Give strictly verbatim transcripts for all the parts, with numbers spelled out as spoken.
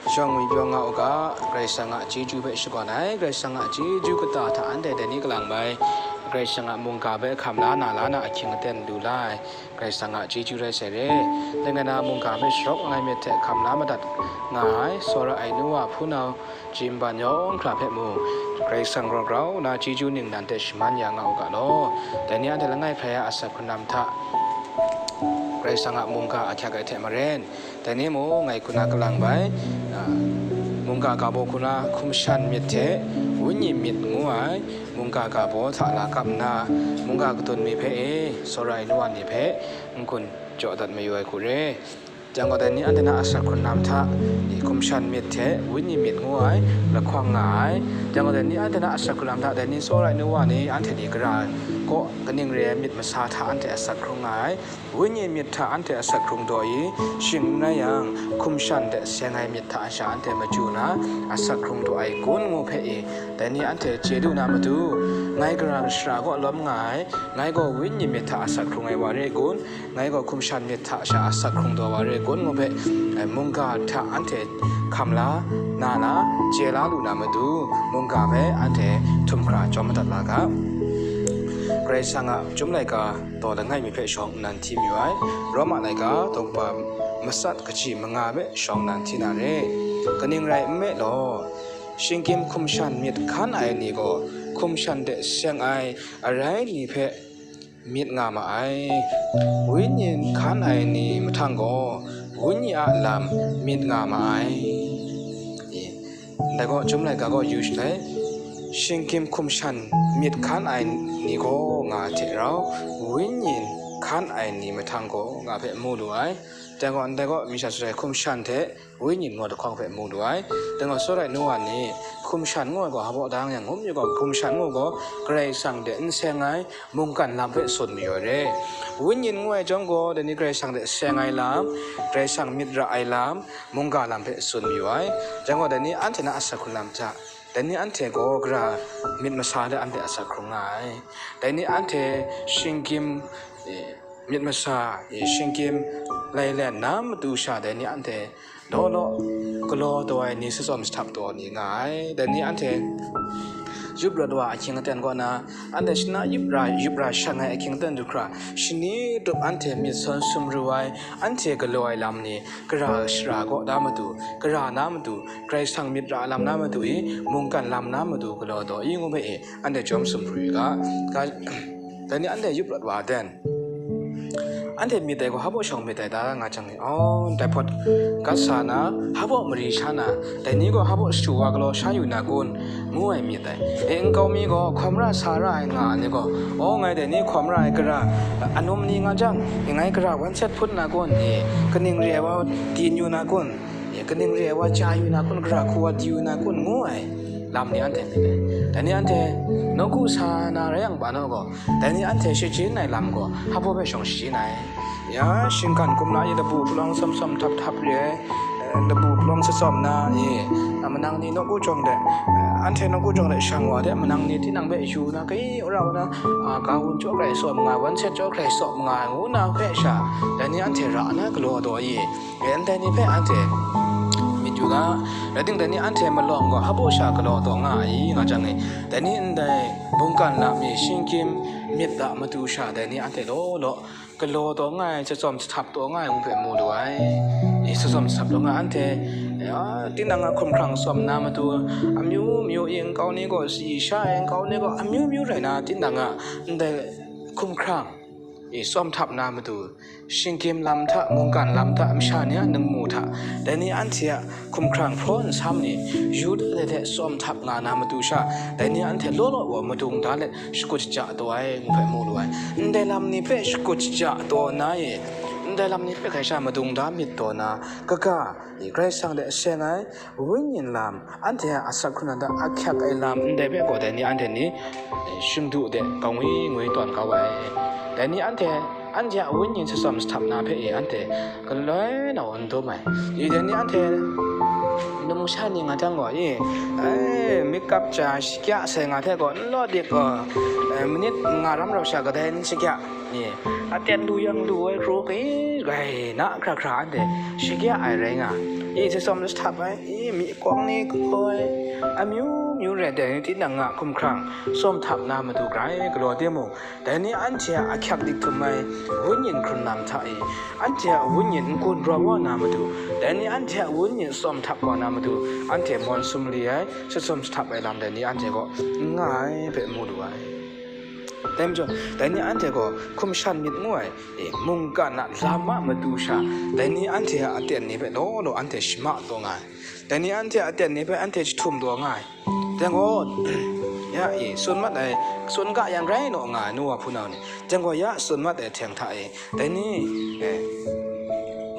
Shawng ngwi pyaw nga u ga, Karai Kasang a chyeju hpe shakawn ai, Karai Kasang a chyeju kata hta anhte dai ni kalang bai, Karai Kasang a mungga hpe hkam la na la na ahkying aten lu la ai, Karai Kasang a chyeju rai sai re. Dai nga na mungga hpe sharawk langai myit hte hkam la madat nga ai, tsawra ai nu wa hpunau, chyi nban yawng hkra hpe mung, Karai Kasang grau grau na chyeju ningnan hte shaman ya nga u ga law. Dai ni anhte langai hkrai a asak hkrun lam hta, Karai Kasang a mungga ahkyak ai hte maren, dai ni mung ngai hku na kalang bai, a, mungga ga baw hku na hkum shan myit hte, wenyi myit ngu ai, mungga ga baw hta la kap nna, mungga kadun mi hpe e, tsawra ai nu wa ni hpe, n-gun jaw dat mayu ai hku re. Jang gaw, dai ni anhte na asak hkrun lam hta, i hkum shan myit hte wenyi myit ngu ai, lahkawng nga ai. Jang gaw, dai ni anhte na asak hkrun lam hta, dai ni tsawra ai nu wa ni anhte ni gara kaw kaning re ai myit masa hta anhte asak hkrung nga ai. Wenyi myit hta anhte asak hkrung daw i, shing n rai yang, hkum shan hte seng ai myit hta sha anhte machyu na, asak hkrung daw ai kun ngu hpe i, dai ni anhte chye lu na matu, ngai gara shara kaw lawm nga ai, ngai gaw wenyi myit hta asak hkrung ai wa re kun, ngai gaw hkum shan myit hta sha asak hkrung daw wa re kun ngu hpe, eh, mungga hta anhte hkam la, na la, chye la lu na matu, mungga hpe anhte htum hkra chyawm madat la ga. Karai Kasang a Chyum laika daw langai mi hpe shawng nnan hti mayu ai, Roma laika daw kaba matsat kaji manga hpe shawng nnan hti na re. Kaning rai nme law, shinggyim hkum shan myit hkan ai ni gaw, hkum shan hte seng ai arai ni hpe myit nga ma ai. Wenyi hkan ai ni mahtang gaw, wenyi a lam myit nga ma ai. Ndai gaw, Chyum laika gaw yu shalai, shinggyim hkum shan myit hkan ai ni gaw nga hte rau, wenyi hkan ai ni mahtang gaw nga hpe mu lu ai. Dai gaw, ndai gaw, Misha Sutrai hkum shan hte wenyi ngu ai lahkawng hpe mu lu ai. Dai gaw, tsawra ai nu wa ni, hkum shan ngu ai gaw, hpa dang yang, ngu mi gaw, hkum shan ngu gaw, Karai Kasang de n seng ai, mungkan lam hpe tsun mayu ai re. Wenyi ngu ai jawng gaw, dai ni Karai Kasang de seng ai lam, Karai Kasang myit ra ai lam, mungga lam hpe tsun mayu ai. Jang gaw, dai ni anhte na asak hkrun lam hta, dai ni anhte gaw gara myit masa de anhte asak hkrung nga ai. Dai ni anhte shinggyim, eh, myit masa, eh, shinggyim lailen na matu sha, dai ni anhte law law galaw daw ai ni, shatsawm shahtap daw ni nga ai. Dai ni anhte yup rawt wa ahkying aten kaw na, anhte shana yup ra, yup ra shang ai ahkying aten du hkra, shani dup anhte myit sawn sumru ai, anhte galaw ai lam ni, gara shara kaw da matu, gara na matu, Karai Kasang myit ra lam na matu i, mungkan lam na matu galaw daw i ngu hpe i, anhte chyawm sumru i ga. Ga, dai ni anhte yup rawt wa den. Anhte myit ai gaw, hpa baw shawng myit ai ta nga jang ni, aw, ndai hpawt gat sa na, hpa baw mari sha na, dai ni gaw hpa baw shadu wa galaw sha yu na kun, ngu ai myit ai. E, nkau mi gaw hkawm ra sa ra ai nga ai ni gaw, aw, ngai dai ni hkawm ra ai gara, anum ni nga jang, e, ngai gara wan set hput na kun, e, kaning re ai wa tin yu na kun, e, kaning re ai wa chya yu na kun, gara hku wa di yu na kun, ngu ai lam ni anhte myit ai. Dai ni anhte nawku sa na rai yang, pa naw gaw, dai ni anhte shachyen ai lam gaw, hpa baw hpe shawng shachyen ai. Ya, shinggan hkum na i labu palawng tsawm tsawm htap htap re ai, eh, labu palawng tsawm na i, a, manang ni nawku jawng de, eh, anhte nawku jawng de shang wa de, manang ni tinang hpe yu na, kai rau na, a, ga wun jaw hkrai tsawm nga ai, wan set jaw hkrai tsawm nga ai, ngu na hpe sha, dai ni anhte ra na galaw daw i, ndai ni hpe anhte myit yu ga, rai timung, dai ni anhte malawng gaw hpa baw sha galaw daw nga ai nga jang e, dai ni ndai mungkan lam mi shinggyim myit a matu sha, dai ni anhte law law galaw daw nga ai, shatsawm shahtap daw nga ai ngu hpe mu lu ai. I, shatsawm shahtap daw nga ai, anhte, ya, tinang a hkumhkrang tsawm na matu, amyu myu i, nkau ni gaw si sha ai, nkau ni gaw amyu myu rai na, tinang a ndai hkumhkrang i, tsawm htap na matu, shinggyim lam hta, mungkan lam hta, masha ni a ningmu hta, dai ni anhte a hkumhkrang hpraw nsam ni, yu hte hte tsawm htap nga na matu sha, dai ni anhte law law gaw madung da let shakut shaja taw ai, ngu hpe mu lu ai. Ndai lam ni hpe shakut shaja taw na e, ndai lam ni hpe hkrai sha madung da myit taw na, kaga, Karai Kasang de seng ai, Wenyi lam, anhte a asak hkrun lam hta ahkyak ai lam ndai hpe gaw, dai ni anhte ni, eh, shingdu de, kangwi ngwi tawn kau ai. Dai ni anhte, anhte a wenyi shatsawm shahtap na hpe e, anhte galoi na n dum ai. I, dai ni anhte numsha ni nga jang gaw, i, ai, makeup ja shakya sai nga hte gaw, n law dik gaw, eh, minit nga ram rau sha kadai n shakya. Ni, aten lu yang lu ai hkru hkri rai na hkra hkra anhte shakya ai rai nga. I, chyawm shahtap ai, i, myi kawng ni galaw ai, amyu myu rai dai ni tinang nga hkumhkrang, tsawm htap na matu grai galaw timung, dai ni anhte a ahkyak dik htum ai, wunyin hkrun lam hta i, anhte a wunyin n-gun rawt wa na matu, dai ni anhte a wunyin tsawm htap wa na matu, anhte mawn sumli ai, chyawm shahtap ai lam dai ni anhte kaw n nga ai hpe mu lu ai. Dai majaw, dai ni anhte gaw hkum shan myit ngu ai, e, mungkan a lam a matu sha, dai ni anhte a aten ni hpe law law anhte shama taw nga ai. Dai ni anhte a aten ni hpe anhte jahtum taw nga ai. Dai gaw, ya, e, tsun mat ai, tsun ga yang rai naw nga ai, nu wa hpunau ni. Dai gaw, ya, tsun mat ai hte hta e, dai ni, e,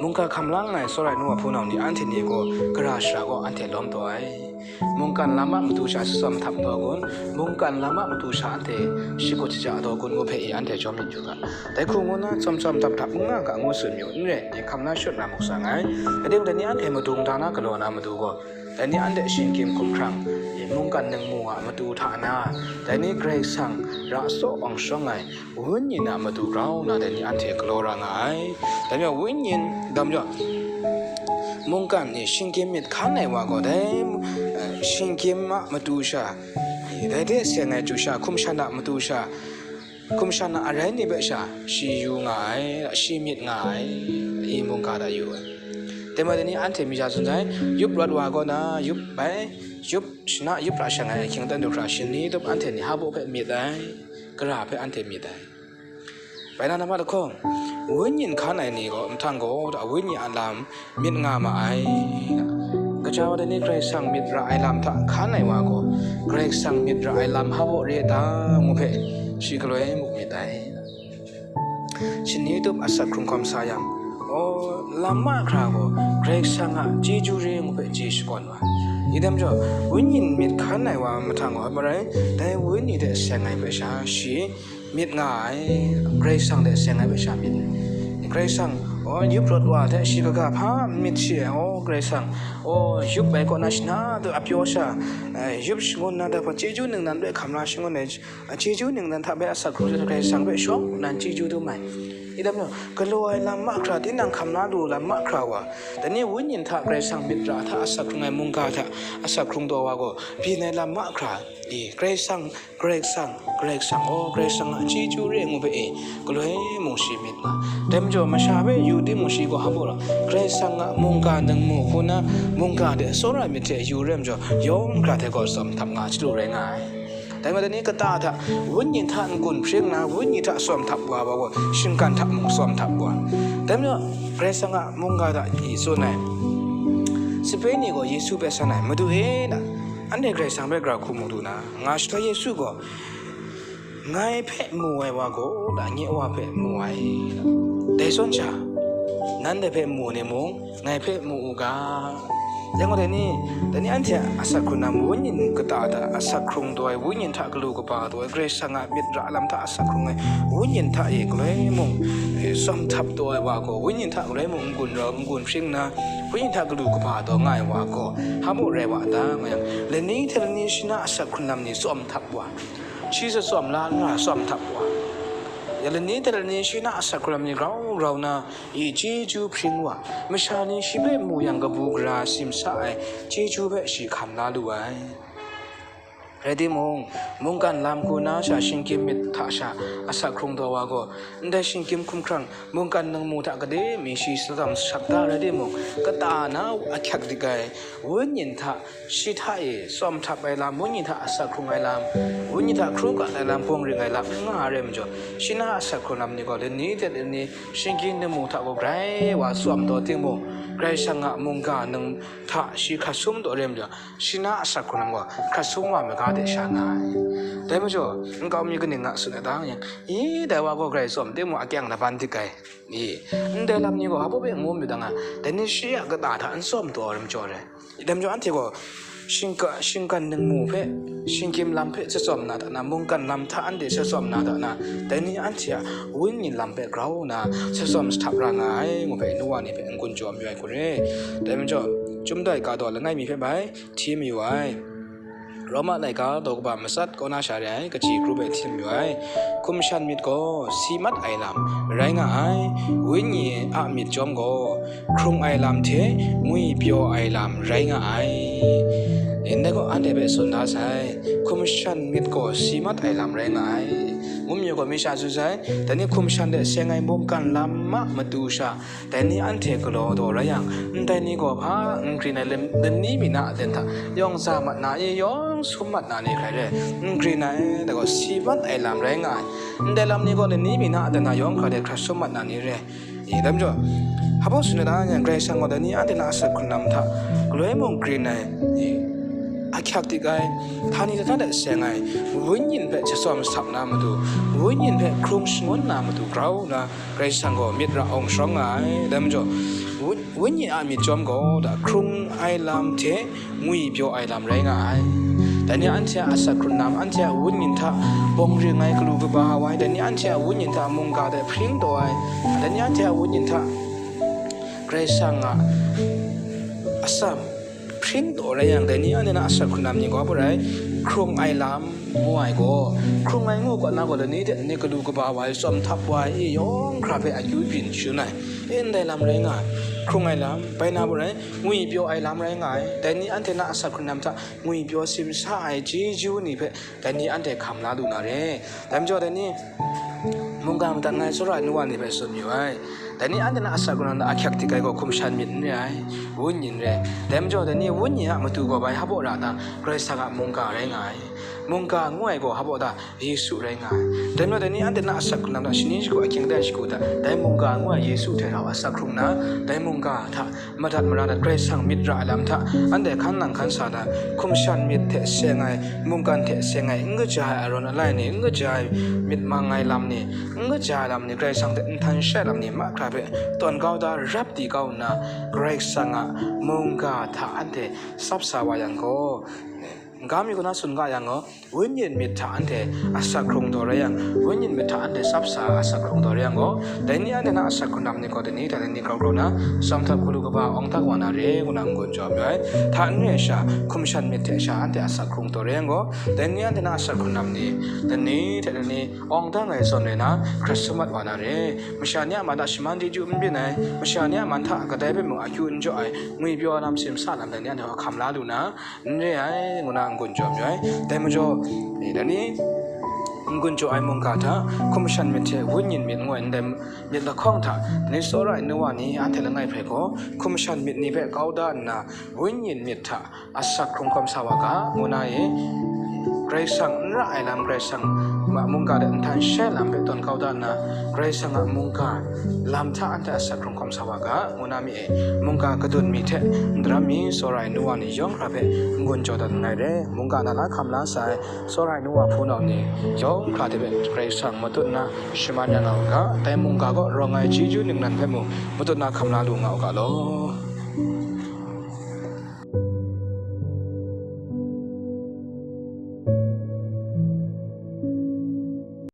mungkan hkam lang ai tsawra ai nu wa hpunau ni, anhte ni gaw, gara shara gaw anhte lawm taw ai. Mungkan lam a matu sha tsawm htap taw gun, mungkan lam a matu sha anhte shakut shaja taw gun ngu hpe i anhte jawm myit yu ga. Dai hku ngu na, tsawm tsawm htap htap n nga ga ngu tsun yu, n rai, i hkam na shut na muk sa nga ai. Dai rai tim, dai ni anhte madung da na galaw na matu gaw, dai ni anhte shinggyim hkumhkrang, i mungkan ningmu a matu hta na, dai ni Karai Kasang ra tsaw awng shawng ai, wunyin a matu grau nna dai ni anhte galaw ra nga ai. Dai majaw, wunyin, dai majaw, mungkan ni shinggyim myit hkan ai wa gaw, dai, eh, shinggyim a matu sha, dai hte seng ai chyu sha, hkum shan a matu sha, hkum shan a arai ni hpe sha, shi yu nga ai, shi myit nga ai, i mungga hta yu ai. Dai majaw, dai ni anhte mi ja tsun sai, yup rawt wa gaw na, yup bai, yup shana, yup ra shang ai, hkying aten du hkra, shani tup anhte ni hpa baw hpe myit ai, gara hpe anhte myit ai. Bai na, na ma lahkawng, wunyin hkan ai ni gaw, mahtang gaw, da wunyin a lam myit nga ma ai. Gaja wa dai ni Karai Kasang myit ra ai lam hta hkan ai wa gaw, Karai Kasang myit ra ai lam hpa baw re ta, ngu hpe, shi galoi muk myit ai. Shani tup asak hkrung hkawm sa yang, aw, lam mahkra gaw, Karai Kasang a chyeju re ngu hpe chye shakawn wa. I dai majaw, wunyin myit hkan ai wa mahtang gaw, marai, dai wunyin hte seng ai hpe sha, shi, myit nga ai, Karai Kasang hte seng ai hpe sha myit. Karai Kasang, aw, yup rawt wa hte shi kaga hpa n myit shi ai, aw, Karai Kasang, aw, yup ai kaw na shana tu a pyaw sha, eh, yup shangun na da hpa chyeju ningnan hpe hkam la shangun ai, a chyeju ningnan hta bai asak hkrung sha Karai Kasang hpe shawng nnan chyeju dum ai. I dai majaw, galaw ai lam mahkra, tinang hkam la lu lam mahkra wa, dai ni wunyin hta Karai Kasang myit ra hta asak hkrung ai mungga hta asak hkrung taw wa gaw, byin ai lam mahkra, i, Karai Kasang, Karai Kasang, Karai Kasang, aw, Karai Kasang a chyeju re ngu hpe e, galoi mung shi myit nga. Dai majaw, masha hpe yu timung shi gaw hpa baw rawng, Karai Kasang a mungga ningmu hku na, mungga de tsawra myit hte yu re majaw, yawng hkra hte gaw tsawm htap nga chyalu rai nga ai. Dai majaw, dai ni kata hta, wunyin hta n-gun hpring nna, wunyin hta tsawm htap wa, wa gaw, shinggan hta mung tsawm htap wa. Dai majaw, Karai Kasang a mungga hta i tsun ai, sape ni gaw Yesu hpe san ai, Madu e, na, anhte Karai Kasang hpe grau hku mu du na, nga shada Yesu gaw, ngai hpe mu ai wa gaw, da nye Wa hpe mu ai, dai zawn sha, nanhte hpe mu ni mung, ngai hpe mu u ga. Yang gaw, dai ni, dai ni anhte a asak hkrung lam wunyin kata hta asak hkrung taw ai, wunyin hta galu kaba taw ai, Karai Kasang a myit ra lam hta asak hkrung ai, wunyin hta e galoi mung, e, tsawm htap taw ai wa gaw, wunyin hta galoi mung n-gun rau, n-gun hpring nna, wunyin hta galu kaba taw nga ai wa gaw, hpa baw rai wa ta, nga yang, lani hte lani shi na asak hkrung lam ni tsawm htap wa, shi tsawm la nna tsawm htap wa, ya lani hte lani shi na asak hkrung lam ni grau grau nna, i chyeju hpring wa, masha ni shi hpe mu yang kabu gara simsa ai chyeju hpe shi hkam la lu ai. Rai timung, mungkan lam hku na sha shinggyim myit hta sha asak hkrung taw wa gaw, ndai shinggyim hkumhkrang mungkan ningmu hta gade mi shi tsawm shahtap ta rai timung, kata na ahkyak dik ai, wunyin hta, shi hta e tsawm htap ai lam, wunyin hta asak hkrung ai lam, wunyin hta hkru gat ai lam, bawng ring ai lam n nga ai rai majaw, shi na asak hkrung lam ni gaw lani hte lani shinggyim ningmu hta gaw grai wa tsawm taw timung, Karai Kasang a mungga ning hta shi hkrat sum taw rai majaw, shi na asak hkrung lam gaw hkrat sum wa maga de sha nga ai. Dai majaw, nkau mi kaning a tsun ai ta yang, i, dai wa gaw grai tsawm timung, akyang laban dik ai. I, ndai lam ni gaw hpa baw hpe n-gun myit dang a, dai ni shi a kata hta n tsawm taw ai rai majaw rai. I dai majaw anhte gaw shingga-, shinggan ningmu hpe, shinggyim lam hpe tsawm na hta na, mungkan lam hta anhte tsawm na hta na, dai ni anhte a wunyin lam hpe grau nna tsawm shahtap ra nga ai, ngu hpe nu wa ni hpe n-gun jaw mayu ai hku re. Dai majaw, Chyum Dai Ga Daw langai mi hpe bai hti mayu ai. Roma laika daw kaba matsat kaw na sha re ai kaji kru hpe htim yu ai. Hkum shan myit gaw si mat ai lam rai nga ai, Wenyi a myit chyawm gaw hkrung ai lam hte ngwipyaw ai lam rai nga ai. Ndai gaw anhte hpe tsun da sai, hkum shan myit gaw si mat ai lam rai nga ai. Ngu mi gaw mi sha tsun sai, dai ni hkum shan de seng ai mungkan lam a matu sha, dai ni anhte galaw daw rai yang, ndai ni gaw hpa n grin ai lani mi na aten hta yawng za mat na i, yawng sum mat na ni hkrai re, n grin ai, dai gaw si mat ai lam rai nga ai. Ndai lam ni gaw lani mi na aten hta yawng hkra de hkrat sum mat na ni re. I, dai majaw, hpa tsun na da yang, Karai Kasang gaw dai ni anhte na asak hkrung lam hta galoi mung grin ai, i, ahkyak dik ai, htani hta hta de seng ai, Wenyi hpe jatsawm sap na matu, Wenyi hpe hkrung shangun na matu grau nna, Karai Kasang gaw myit ra awng sharawng nga ai. Dai majaw, Wen-, Wenyi a myit chyawm gaw, da hkrung ai lam hte ngwipyaw ai lam rai nga ai. Dai ni anhte a asak hkrung lam, anhte a Wenyi hta bawng ring ai galu kaba wa ai, dai ni anhte a Wenyi hta mungga de hpring taw ai, dai ni anhte a Wenyi hta Karai Kasang a atsam hpring taw rai yang, dai ni anhte na asak hkrung lam ni gaw hpa rai, hkrung ai lam ngu ai gaw, hkrung ai ngu kaw na gaw, lani hte lani galu kaba wa ai, tsawm htap wa ai, i yawng hkra hpe akyu byin shun ai, e ndai lam rai nga ai. Hkrung ai lam, bai na hpa rai, ngwipyaw ai lam rai nga ai. Dai ni anhte na asak hkrung lam hta ngwipyaw simsa ai chyeju ni hpe dai ni anhte hkam la lu na re. Dai majaw, dai ni mungga madat nga ai tsawra ai nu wa ni hpe tsun yu ai. Dai ni anhte na asak hkrung lam hta ahkyak dik ai gaw hkum shan myit n re ai, Wenyi n re. Dai majaw, dai ni Wenyi a matu gaw bai hpa baw ra ta, Karai Kasang a mungga rai nga ai. Mungga ngu ai gaw hpa baw ta, Yesu rai nga ai. Dai majaw, dai ni anhte na asak hkrung lam hta shani shagu ahkying aten shagu hta, dai mungga ngu ai Yesu hte rau asak hkrung nna, dai mungga hta madat mara dat, Karai Kasang myit ra ai lam hta anhte hkan nang hkan sa na, hkum shan myit hte seng ai, mungkan hte seng ai, n kaja ai arawn alai ni, n kaja ai myit mang ai lam ni, n kaja ai lam ni, Karai Kasang hte nhtan shai lam ni mahkra hpe tawn kau da, rap di kau nna, Karai Kasang a mungga hta anhte tsap sa wa yang gaw, n-ga mi kaw na tsun ga yang gaw, Wenyi myit hta anhte asak hkrung taw rai yang, Wenyi myit hta anhte tsap sa asak hkrung taw rai yang gaw, dai ni anhte na asak hkrung lam ni gaw, dai ni hta dai ni grau grau nna, tsawm htap galu kaba awng dak wa na re, ngu na n-gun jaw yu ai. Hta n re ai sha, hkum shan myit hte sha anhte asak hkrung taw rai yang gaw, dai ni anhte na asak hkrung lam ni, dai ni hte dai ni awng dak ai zawn rai na, hkrat sum mat wa na re. Masha ni a man hta shaman chyeju n byin ai, masha ni a man hta kadai hpe mung akyu n jaw ai, ngwipyaw lam, simsa lam, dai ni anhte hkam la lu na, n re ai, ngu na n-gun jaw yu ai. Dai majaw, e, dai ni n-gun jaw ai mungga hta, hkum shan myit hte Wenyi myit ngu ai ndai myit lahkawng hta, dai ni tsawra ai nu wa ni anhte langai hpe gaw, hkum shan myit ni hpe kau da nna, Wenyi myit hta asak hkrung hkawm sa wa ga, ngu na e, Karai Kasang n ra ai lam, Karai Kasang a mungga de nhtan shai lam hpe tawn kau da nna, Karai Kasang a mungga lam hta anhte asak hkrung hkawm sa wa ga, ngu na mi e, mungga kadun mi hte n daram mi tsawra ai nu wa ni yawng hkra hpe n-gun jaw dat nngai re. Mungga na la hkam la sai tsawra ai nu wa hpunau ni yawng hkra hte hpe Karai Kasang matut nna shaman ya nga u ga, dai mungga kaw rawng ai chyeju ningnan hpe mung matut nna hkam la lu nga u ga law.